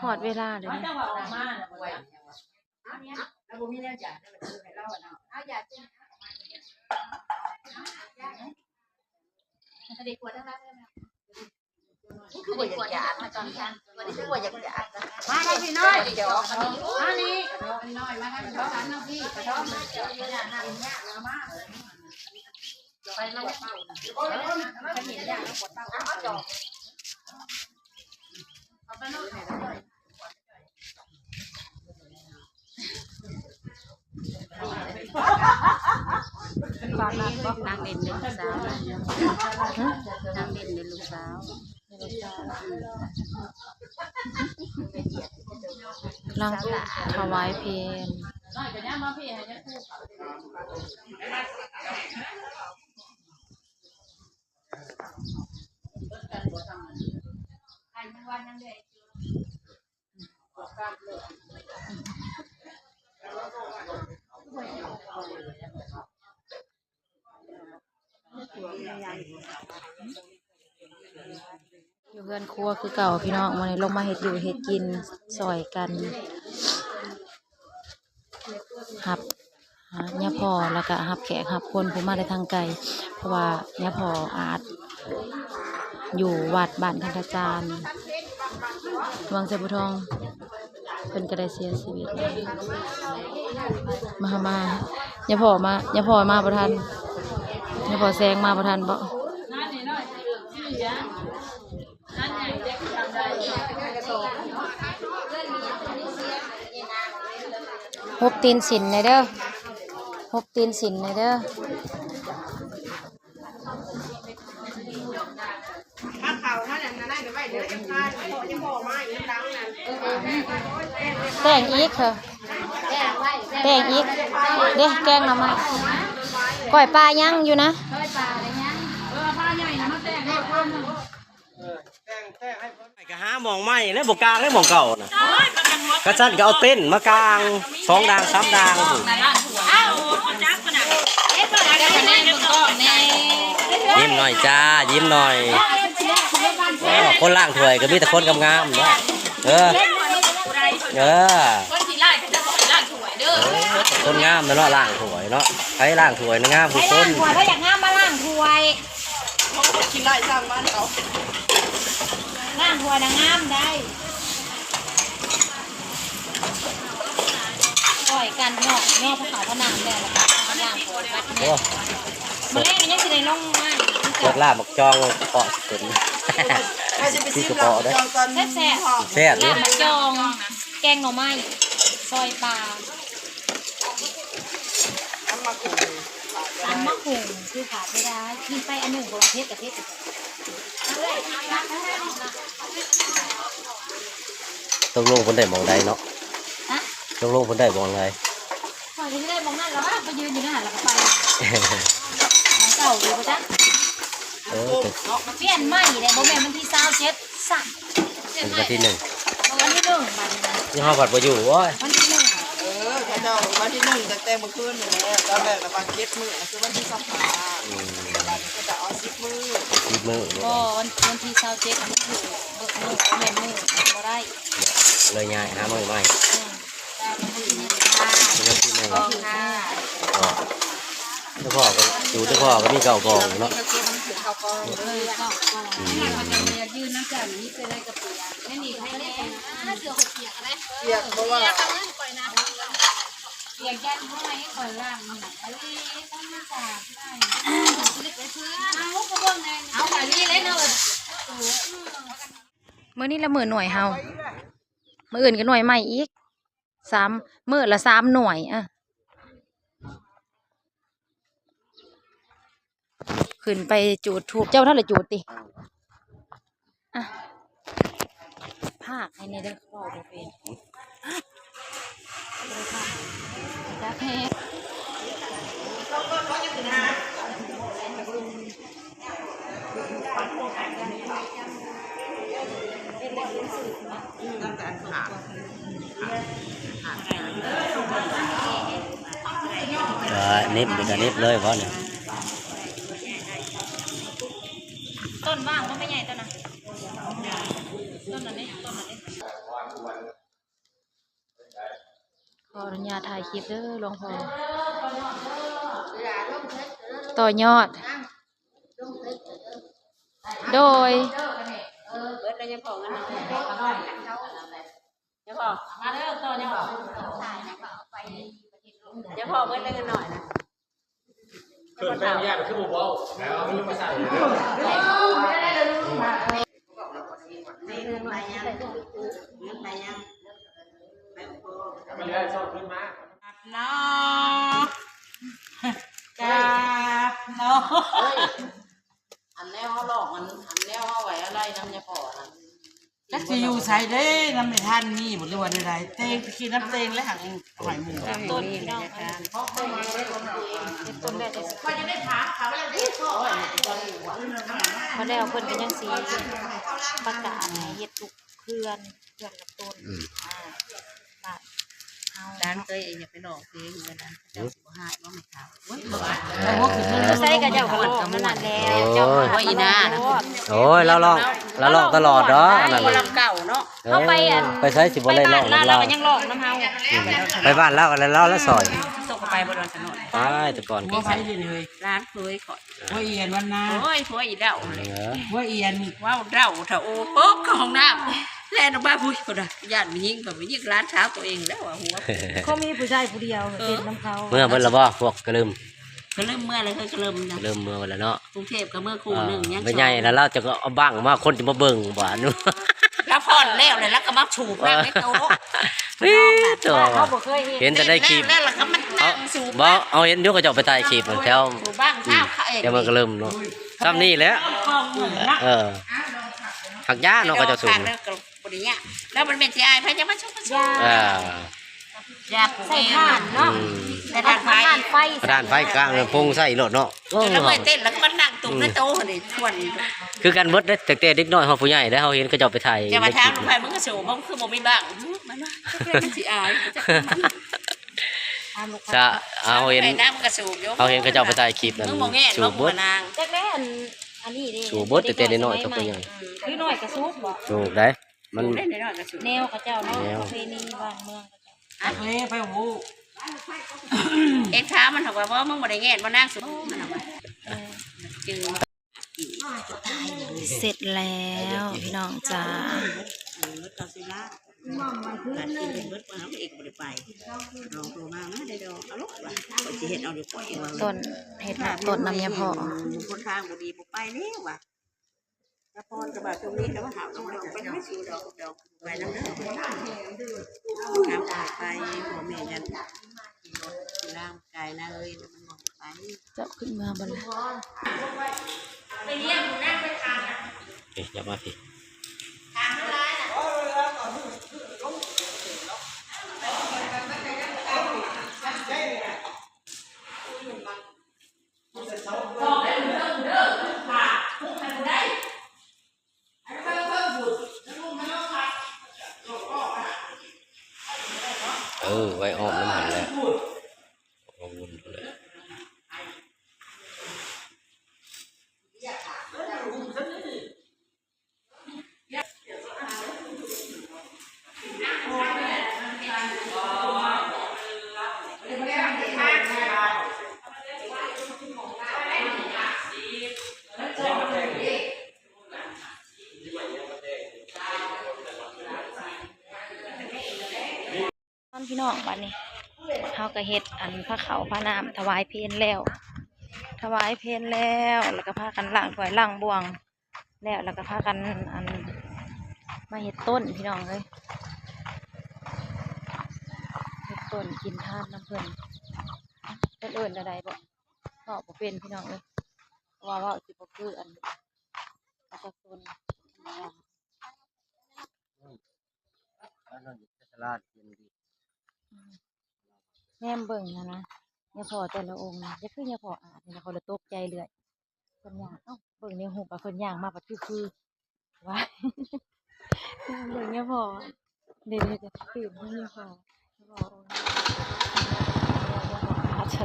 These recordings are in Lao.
ຮອດເວລາແລ້ວເດ້. ນາງເຫຼັ້ນເດ້ລູກສາວ ນາງເຫຼັ້ນເດ້ລູກສາວ. ກຳລັງຖວາຍເພນ. ຢູ່ເຮືອນຄົວຄືເກົ່າພີ່ນ້ອງ ມື້ນີ້ລົງມາເຮັດຢູ່ເຮັດກິນຊ່ອຍກັນ ຮັບຍາພໍ່ ແລ້ວກະຮັບແຂກຮັບຄົນຜູ້ມາແຕ່ທາງໄກ ເພາະວ່າຍາພໍ່ອາດຢູ່ວັດບ້ານຄັນທະຈານ ເມືອງໄຊພູທອງ ເພິ່ນກໍໄດ້ເສຍຊີວິດ. ມາ ມາ ຍາພໍ່ມາ ຍາພໍ່ມາບໍ່ທັນ ຍາພໍ່ແຊງມາບໍ່ທັນບໍ? ຫົບຕີນສິນແດ່ເດີ ຫົບຕີນສິນແດ່ເດີ. ພາເຂົ້າມານັ້ນ ນັ້ນໄວ້ເດີ ຍັງພາ ຍັງບໍ່ມາອີກນຳຫຼັງນັ້ນ. ແຕ່ງອີກເຮີ ແຕ່ງອີກເດ້ ແກງໜໍ່ໄມ້ ກ້ອຍປາຍັງຢູ່ນະ. ເອີ ພາໃຫຍ່ນະມາແຕ່ງໃຫ້ຄົນໜຶ່ງ. ກໍຫາໝ່ອງໃໝ່ແລ້ວ ບໍ່ກາງແລ້ວໝ່ອງເກົ່ານະ. ກະຊັ້ນກໍເອົາເຕັນມາກາງສອງດ່າງສາມດ່າງ. ຍິ້ມໜ້ອຍຈ້າ ຍິ້ມໜ້ອຍ. ໂອ້ ຄົນລ້າງຖ້ວຍກໍມີແຕ່ຄົນງາມໆເນາະ. ເອີ ເອີ ຄົນຂີ້ຮ້າຍກໍຈະບໍ່ລ້າງຖ້ວຍເດີ. ເອີ ຄົນງາມແຫຼະເນາະ ລ້າງຖ້ວຍເນາະ. ໃຜລ້າງຖ້ວຍນະງາມທຸກຄົນ. ໃຜລ້າງຖ້ວຍ ໃຜຢາກງາມມາລ້າງຖ້ວຍ. ຂີ້ໄລ່ສ້າງບ້ານເຂົາ ລ້າງຖ້ວຍນະງາມໄດ້. ຊ່ອຍກັນເນາະ ຍໍພວກເຂົາມານັ່ງແລ້ວ ແລ້ວກໍມາລ້າງຖ້ວຍກັນ. ໂອ້ ມື້ແລງກໍຍັງຊິໄດ້ລົງມາອີກຄືເກົ່າ. ລາບໝາກຈອງເປາະຊິເປັນ ໃຜຊິໄປຊິມລາບໝາກຈອງຕອນ ແຊບໆ ແຊບຢູ່ ລາບໝາກຈອງ ແກງໜໍ່ໄມ້ ຊອຍປາ. ຕຳໝາກຫຸ່ງ ຕຳໝາກຫຸ່ງຄືຂາດບໍ່ໄດ້. ກິນໄປອັນໜຶ່ງ ເພາະວ່າເຜັດກໍເຜັດ. ຕົກລົງເພິ່ນໄດ້ໝ່ອງໃດເນາະ? ຮະ? ຕົກລົງເພິ່ນໄດ້ໝ່ອງໃດ? ຂ້ອຍກໍຊິໄດ້ໝ່ອງນັ້ນລະວ່າ ໄປຢືນຢູ່ໃນຫັ້ນລະກໍໄປ. ໝ່ອງເກົ່າຢູ່ບໍ່ຈັກ. ເອີ ປ່ຽນໃໝ່ເດ້ ບໍ່ແມ່ນວັນທີຊາວເຈັດ ຊະ ເປັນວັນທີໜຶ່ງ ວັນທີໜຶ່ງບາດນີ້ນະ. ຢູ່ເຮົາພັດບໍ່ຢູ່ ໂອ້ຍ ວັນທີໜຶ່ງ. ເອີ ເຂົາເຈົ້າວັນທີໜຶ່ງຕັ້ງແຕ່ມື້ຄືນນີ້ແຫຼະ. ຕອນແລກລະວ່າເຈັດມື້ ຄືວັນທີຊາວຫ້າ. ອືມ ແຕ່ບາດນີ້ເຂົາເຈົ້າເອົາສິບມື້ ສິບມື້. ບໍ່ ວັນ ວັນທີຊາວເຈັດ ມັນຖືກເບິກມື້ ແມ່ນມື້ບໍ່ໄດ້ ເລີຍຍ້າຍຫາມື້ໃໝ່. ອືມ ເປັນວັນທີໜຶ່ງ ເຈົ້າພໍ່ກໍ ຢູ່ເຈົ້າພໍ່ກໍມີເກົ້າກ່ອງເນາະ. ເອີ ເກົ້າກ່ອງ. ອືມ ປຽກ ເພາະວ່າປຽກ ຢ້ານຫ້ອຍ ຂ້ອຍລ້າງ. ມື້ນີ້ລະມື້ໜ່ວຍເຮົາ ມື້ອື່ນກໍໜ່ວຍໃໝ່ອີກ. ສາມ ມື້ລະສາມໜ່ວຍ. ອະ ຂຶ້ນໄປຈູດທູບ. ເຈົ້າທັນລະຈູດຕິ? ອະ ພາກໃຫ້ແດ່ເດີ ເວົ້າບໍ່ເປັນ. ຈັກແຮງ. ເນັບນີ້ກະເນັບເລີຍບໍ່ນີ້? ວ່າງບໍ່ແມ່ໃຫຍ່ຕົວນັ້ນ ຕົ້ນນັ້ນເດ້ ຕົ້ນນັ້ນເດ້. ຂໍອະນຸຍາດຖ່າຍຄລິບເດີຫຼວງພໍ່. ຕໍ່ຍອດ ໂດຍ ເອີ ເບິດແລ້ວຍັງພໍເງິນເນາະ ຍັງພໍ ມາເດີ ຕໍ່ຍັງພໍ ຍັງພໍ ເບິດແລ້ວຍັງໜ້ອຍນະ. ເກີດໄປອະນຸຍາດຄືບໍ່ເວົ້າ ແລ້ວເອົາເງິນມາໃສ່ ໄປຍັງ ໄປຍັງ ໄປບໍ່ພໍ ໄປບໍ່ພໍ ເອົາເງິນໃນໂທລະສັບຄືນມາ ເນາະ ກາບເນາະ. ອັນແນວເຮົາລອກ ອັນ ອັນແນວເຮົາໄວ້ອາໄລນຳຍາພໍ່ນັ້ນ ຈັກຊິຢູ່ໃສເດ້ ນຳແມ່ທ່ານນີ້ບໍ່ ຫຼືວ່າແນວໃດ ແຕ່ງ ຂີ້ນ້ຳແຕ່ງແລະ ຫັກຫອຍໝູ ຕົ້ນພີ່ນ້ອງ ເຮັດຕົ້ນແລ້ວ ພໍແລ້ວເພິ່ນກໍຍັງຊິປະກາດໃຫ້ເຮັດທຸກເຮືອນ ເຮືອນລະຕົ້ນ ອືມ ອ່າ ບ້ານເຮົາ ຫຼານເຄີຍເອງ ຢ່າໄປຮ້ອງເພງເລີຍນະ ເຂົາເຈົ້າຊິບໍ່ຮ້າຍບໍ່ແມ່ນເຖົ້າ ໂອ້ຍ ເອີ ຢູ່ໃສກໍເຈົ້າກໍຮ້ອງນັ້ນແຫຼະ ໂອ້ຍ ເຈົ້າກໍຮ້ອງ ໂອ້ຍ ອີ່ໜ້ານະ ໂອ້ຍ ລາວຮ້ອງ ລາວຮ້ອງຕະຫຼອດດອກ ອັນນັ້ນ ໝໍລຳເກົ່າເນາະ ເອີ ເຮົາໄປອັນ ໄປໃສຊິບໍ່ໄດ້ຮ້ອງນຳລາວ ລາວກໍຍັງຮ້ອງນຳເຮົາ ອືມ ໄປບ້ານລາວກໍແລ້ວ ລາວລະຊອຍ ຕົກໄປບໍ່ດອນສະໜອນ ໄປແຕ່ກ່ອນ ຜົວໃຜເດນີ້ເຮີ້ຍ ຫຼານເຄີຍຂ້ອຍ ຜົວອີ່ຫຍັງວັນນາ ໂອ້ຍ ຜົວອີ່ເດົ້າ ເອີ ຜົວອີ່ຫຍັງ ເວົ້າເດົ້າເຖາະ ໂອ້ ໂປກເຂົ້າຫ້ອງນ້ຳ ແລ່ນອອກມາ ພຸ້ຍ ພຸ້ນນະ ຢ້ານແມ່ຍິງ ເຂົາໄປຍິງຫຼານສາວຕົວເອງແລ້ວວ່າ ຫົວ ຄົງມີຜູ້ຊາຍຜູ້ດຽວ ເອີ ເຮັດນຳເຂົາ ເມືອເບິດລະບໍ່ ພວກກະລຶມ ກະລຶມເມືອແລ້ວ ເຮີ້ຍ ກະລຶມນະ ກະລຶມເມືອເບິດລະເນາະ ກຸງເທບກໍເມືອຄູ່ໜຶ່ງ ຍັງ ແມ່ໃຫຍ່ແລ້ວ ລາວຈະກໍເອົາບັ້ງມາ ຄົນຈະມາເບິ່ງບໍ່ ລາວຜ່ອນແລ້ວແຫຼະ ລາວກໍມາສູບນ້ຳໃນໂຕະ ເອີ ໂຕະ ເຮົາບໍ່ເຄີຍເຫັນ ເຫັນແຕ່ໃນຄລິບ ແລ້ວລະກໍມານັ່ງສູບ ບໍ່ ເຮົາເຫັນຢູ່ ເຂົາເຈົ້າໄປຖ່າຍຄລິບແຖວ ສູບບັ້ງ ອືມ ເອົາເອງ ແຖວເມືອງກະລຶມເນາະ ຊ່ຳນີ້ແຫຼະ ເອີ ຫັກຢາເນາະ ເຂົາເຈົ້າສູບ ບໍ່ໄດ້ຍາກ ແລ້ວມັນແມ່ນຊິອາຍໃຜ ຈະມາຊຸກມາຊຸ ເອີ ຢາ ໃສ່ຖ່ານເນາະ ອືມ ໃສ່ຖ່ານໄຟ ຖ່ານໄຟ ຖ່ານໄຟກາງ ປຸງໃສ່ໂລດເນາະ ໂອ້ ແລ້ວເມື່ອຍເຕັ້ນ ແລ້ວກໍມານັ່ງຕຸ່ມໃນໂຕະນີ້ ຊວນ ຄືກັນເບິດເດ້ ຕັ້ງແຕ່ເດັກນ້ອຍຮອດຜູ້ໃຫຍ່ເດ້ ເຮົາເຫັນເຂົາເຈົ້າໄປຖ່າຍ ຈະມາຖາມໃຜ ໃນຄລິບ ມຶງກໍສູບ ມຶງຄືບໍ່ມີບ້າງ ມັນວ່າ ຈັກແມ່ນຊິອາຍ ສະ ເຮົາເຫັນ ເຮົາເຫັນເຂົາເຈົ້າໄປຖ່າຍຄລິບນັ້ນ ສູບເບິດ ຈັກແມ່ນ ອັນ ອັນນີ້ເດ້ ສູບເບິດ ແຕ່ເດັກນ້ອຍຮອດຜູ້ໃຫຍ່ ອືມ ຄືນ້ອຍກໍສູບບໍ່ ສູບໄດ໋ ມັນ ແນວເຂົາເຈົ້າເນາະ ປະເພນີບ້ານເມືອງເຂົາເຈົ້າ ອັກເລໄປຮູ້ ເອງຖາມມັນ ເຂົາວ່າ ບໍ່ ມຶງບໍ່ໄດ້ແງນບໍ່ ນາງສູບ ມັນວ່າ ເອີ ຈຶ່ງ ເສັດແລ້ວພີ່ນ້ອງຈ້າ ເອີ ເຂົາຊິລາ ເພິ່ນເບິດ ເຮົາເອງບໍ່ໄດ້ໄປ ລອງໂທມາ ມາໄດ້ດອກ ເອົາໂລດວ່າ ຂ້ອຍຊິເຮັດເອົາຢູ່ຂ້ອຍວ່າ ຕົ້ນ ເຮັດຮອດຕົ້ນນຳຍາພໍ່ ຄົນທາງບໍ່ດີບໍ່ໄປແລ້ວວ່າ ສະພອນກໍວ່າ ຊ່ວງນີ້ກໍວ່າເຮົາຕ້ອງໄປນຳ ໄປນຳເດີ ໄປນຳ ໄປ ພໍ່ແມ່ຍັນ ລາງກາຍນາເອີຍ ມັນບໍ່ໄປ ເຈົ້າຂຶ້ນເມືອບໍ່ລະ ເອີ ຢ່າມາພີ້ ເອີ ໄວ້ອ້ອມນຳຫັ້ນແຫຼະ ອ້ອມວຸ້ນພຸ້ນແຫຼະ. ພີ່ນ້ອງ ບາດນີ້ເຮົາກໍເຮັດອັນພາເຂົ້າພານ້ຳຖວາຍເພນແລ້ວ ຖວາຍເພນແລ້ວ ແລ້ວກໍພາກັນລ້າງຖ້ວຍລ້າງບ່ວງແລ້ວ ແລ້ວກໍພາກັນອັນມາເຮັດຕົ້ນ ພີ່ນ້ອງເອີຍ ເຮັດຕົ້ນກິນທານນຳເພິ່ນ ເພິ່ນເອີ້ນແນວໃດບໍ ເວົ້າບໍ່ເປັນ ພີ່ນ້ອງເອີຍ ເພາະວ່າເວົ້າຊິບໍ່ຄືອັນປະຊາຊົນ. ແນມເບິ່ງຫັ້ນນະ ຍາພໍ່ແຕ່ລະອົງນະ ຈະຄືຍາພໍ່ອາດນີ້ນະ ຂ້ອຍລະຕົກໃຈເລື້ອຍ ເພິ່ນຍ່າງ ເອົ້າ ເບິ່ງໃນຮູບວ່າເພິ່ນຍ່າງມາບັດຄື ຄື ວ້າຍ ເບິ່ງຍາພໍ່ ເດ້ໆ ຕື່ມເບິ່ງຍາພໍ່ ຍາພໍ່ອົງນີ້ ຍາພໍ່ອາດ ທ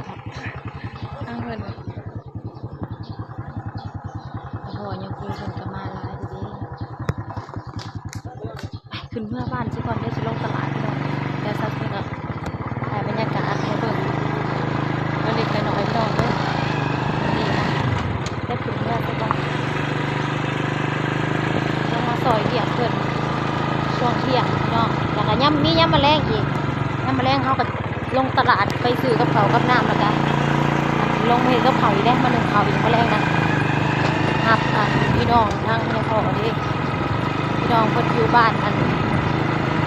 າງເພິ່ນ ແລ້ວ ໂອ້ຍ ຍາຄູເພິ່ນກໍມາຫຼາຍເດ້. ໄປ ຂຶ້ນເມືອບ້ານຊິກ່ອນເດີ ຊິລົງຕະຫຼາດພີ່ນ້ອງ. ແລ້ວເຊົ້ານີ້ກໍຖ່າຍບັນຍາກາດໃຫ້ເບິ່ງເລັກໆນ້ອຍໆ ພີ່ນ້ອງເດີ. ນີ້ນະ ໄດ້ຂຶ້ນເມືອຊະກ່ອນ ລົງມາຊ່ອຍວຽກເພິ່ນຊ່ວງທ່ຽງພີ່ນ້ອງ. ແລ້ວກໍຍາມ ມີຍາມມະແລງອີກ ຍາມມະແລງເຮົາກໍ ລົງຕະຫຼາດໄປຊື້ກັບເຂົ້າກັບນ້ຳ ແລ້ວກະລົງເຮັດກັບເຂົ້າອີກເດ້ ມາໜຶ້ງເຂົ້າອີກມື້ແລງນະ. ຮັບ ອັນ ພີ່ນ້ອງທາງແມ່ພໍ່ເດ້ ພີ່ນ້ອງເພິ່ນຢູ່ບ້ານ ອັນ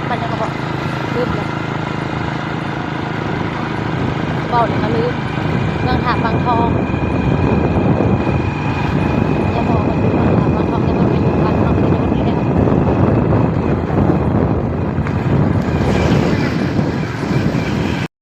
ບ້ານຫຍັງກໍບອກ ລືມແລ້ວ ເວົ້າແລ້ວກໍລືມ ເມືອງທ່າປາງທອງ.